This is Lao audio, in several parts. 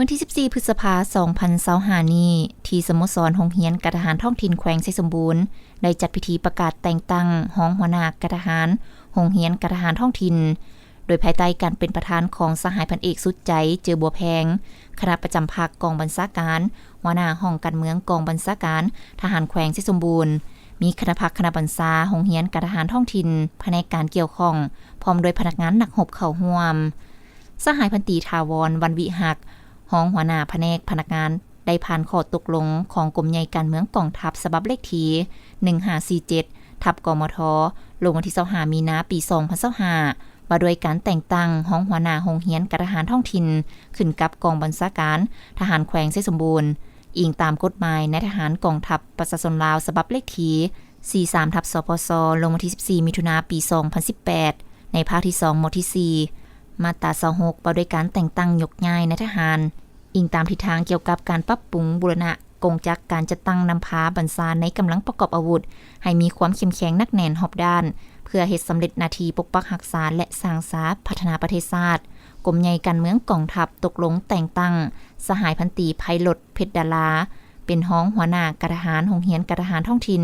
ວັນທີສິບສີ່ ພຶດສະພາ ສອງພັນຊາວຫ້ານີ້ ທີ່ສະໂມສອນໂຮງຮຽນການທະຫານທ້ອງຖິ່ນແຂວງໄຊສົມບູນ ໄດ້ຈັດພິທີປະກາດແຕ່ງຕັ້ງຮອງຫົວໜ້າການທະຫານໂຮງຮຽນການທະຫານທ້ອງຖິ່ນ ໂດຍພາຍໃຕ້ການເປັນປະທານຂອງສະຫາຍພັນເອກ ສຸດໃຈ ເຈີບົວແພງ ຄະນະປະຈຳພັກກອງບັນຊາການ, ຫົວໜ້າຫ້ອງການເມືອງກອງບັນຊາການທະຫານແຂວງໄຊສົມບູນ, ມີຄະນະພັກຄະນະບັນຊາໂຮງຮຽນການທະຫານທ້ອງຖິ່ນ, ພະແນກການກ່ຽວຂ້ອງ ພ້ອມດ້ວຍພະນັກງານນັກຮົບເຂົ້າຮ່ວມ. ສະຫາຍພັນຕີ ຖາວອນ ວັນວິຮັກ ຮອງຫົວໜ້າພະແນກພະນັກງານ ໄດ້ຜ່ານຂໍ້ຕົກລົງຂອງກົມໃຫຍ່ການເມືອງກອງທັບ ສະບັບເລກທີ ໜຶ່ງຫ້າສີ່ເຈັດ ທັບ ກມທ ລົງວັນທີ ຊາວຫ້າ ມີນາ ປີ ສອງພັນຊາວຫ້າ ວ່າດ້ວຍການແຕ່ງຕັ້ງຮອງຫົວໜ້າໂຮງຮຽນການທະຫານທ້ອງຖິ່ນ ຂຶ້ນກັບກອງບັນຊາການທະຫານແຂວງໄຊສົມບູນ, ອີງຕາມກົດໝາຍນາຍທະຫານກອງທັບປະຊາຊົນລາວ ສະບັບເລກທີ ສີ່ສາມ ທັບ ສພສ ລົງວັນທີ ສິບສີ່ ມິຖຸນາ ປີ ສອງພັນສິບແປດ ໃນພາກທີສອງ ໝວດທີສີ່ ມາດຕາ ຊາວຫົກ ວ່າດ້ວຍການແຕ່ງຕັ້ງຍົກຍ້າຍນາຍທະຫານ, ອີງຕາມທິດທາງກ່ຽວກັບການປັບປຸງບູລະນະກົງຈັກການຈັດຕັ້ງນຳພາບັນຊາໃນກຳລັງປະກອບອາວຸດ ໃຫ້ມີຄວາມເຂັ້ມແຂງໜັກແໜ້ນຮອບດ້ານ ເພື່ອເຮັດສຳເລັດໜ້າທີ່ປົກປັກຮັກສາ ແລະ ສ້າງສາພັດທະນາປະເທດຊາດ. ກົມໃຫຍ່ການເມືອງກອງທັບຕົກລົງແຕ່ງຕັ້ງສະຫາຍພັນຕີ ໄພໂຣດ ເພັດດາລາ ເປັນຮອງຫົວໜ້າການທະຫານໂຮງຮຽນການທະຫານທ້ອງຖິ່ນ,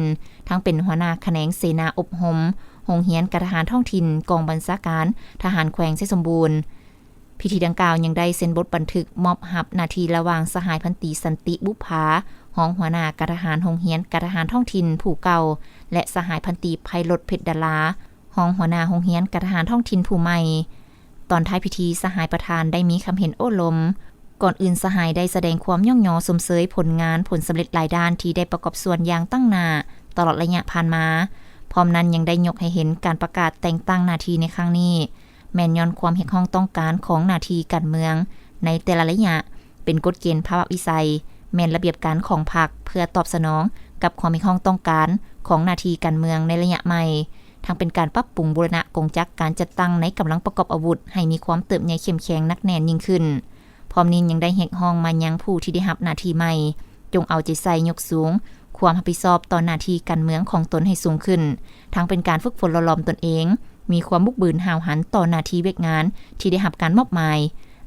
ທັງເປັນຫົວໜ້າຂະແໜງເສນາອົບຮົມໂຮງຮຽນການທະຫານທ້ອງຖິ່ນ ກອງບັນຊາການທະຫານແຂວງໄຊສົມບູນ. ພິທີດັ່ງກ່າວຍັງໄດ້ເຊັນບົດບັນທຶກມອບຮັບໜ້າທີ່ລະຫວ່າງສະຫາຍພັນຕີ ສັນຕິ ບຸບຜາ ຮອງຫົວໜ້າການທະຫານໂຮງຮຽນການທະຫານທ້ອງຖິ່ນຜູ້ເກົ່າ ແລະ ສະຫາຍພັນຕີ ໄພໂຣດ ເພັດດາລາ ຮອງຫົວໜ້າໂຮງຮຽນການທະຫານທ້ອງຖິ່ນຜູ້ໃໝ່. ຕອນທ້າຍພິທີ ສະຫາຍປະທານໄດ້ມີຄຳເຫັນໂອ້ລົມ. ກ່ອນອື່ນສະຫາຍໄດ້ສະແດງຄວາມຍ້ອງຍໍຊົມເຊີຍຜົນງານ, ຜົນສຳເລັດຫຼາຍດ້ານທີ່ໄດ້ປະກອບສ່ວນຢ່າງຕັ້ງໜ້າຕະຫຼອດໄລຍະຜ່ານມາ. ພ້ອມນັ້ນຍັງໄດ້ຍົກໃຫ້ເຫັນການປະກາດແຕ່ງຕັ້ງໜ້າທີ່ໃນຄັ້ງນີ້ ແມ່ນຍ້ອນຄວາມຮຽກຮ້ອງຕ້ອງການຂອງໜ້າທີ່ການເມືອງໃນແຕ່ລະໄລຍະ ເປັນກົດເກນພາວະວິໄສ, ແມ່ນລະບຽບການຂອງພັກ ເພື່ອຕອບສະໜອງກັບຄວາມຮຽກຮ້ອງຕ້ອງການຂອງໜ້າທີ່ການເມືອງໃນໄລຍະໃໝ່, ທັງເປັນການປັບປຸງບູລະນະກົງຈັກການຈັດຕັ້ງໃນກຳລັງປະກອບອາວຸດໃຫ້ມີຄວາມເຕີບໃຫຍ່ເຂັ້ມແຂງໜັກແໜ້ນຍິ່ງຂຶ້ນ. ພ້ອມນີ້ຍັງໄດ້ຮຽກຮ້ອງມາຍັງຜູ້ທີ່ໄດ້ຮັບໜ້າທີ່ໃໝ່ ຈົ່ງເອົາໃຈໃສ່ຍົກສູງຄວາມຮັບຜິດຊອບຕໍ່ໜ້າທີ່ການເມືອງຂອງຕົນໃຫ້ສູງຂຶ້ນ, ທັງເປັນການຝຶກຝົນຫຼໍ່ຫຼອມຕົນເອງ, ມີຄວາມບຸກບືນຫ້າວຫັນຕໍ່ໜ້າທີ່ວຽກງານທີ່ໄດ້ຮັບການມອບໝາຍ,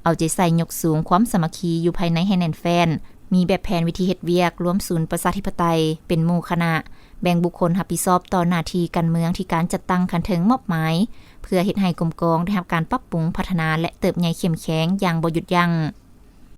ເອົາໃຈໃສ່ຍົກສູງຄວາມສາມັກຄີຢູ່ພາຍໃນໃຫ້ແໜ້ນແຟ້ນ, ມີແບບແຜນວິທີເຮັດວຽກ, ລວມສູນປະຊາທິປະໄຕເປັນໝູ່ຄະນະ, ແບ່ງບຸກຄົນຮັບຜິດຊອບຕໍ່ໜ້າທີ່ການເມືອງທີ່ການຈັດຕັ້ງຂັ້ນເທິງມອບໝາຍ, ເພື່ອເຮັດໃຫ້ກົມກອງໄດ້ຮັບການປັບປຸງ, ພັດທະນາ ແລະ ເຕີບໃຫຍ່ເຂັ້ມແຂງຢ່າງບໍ່ຢຸດຢັ້ງ.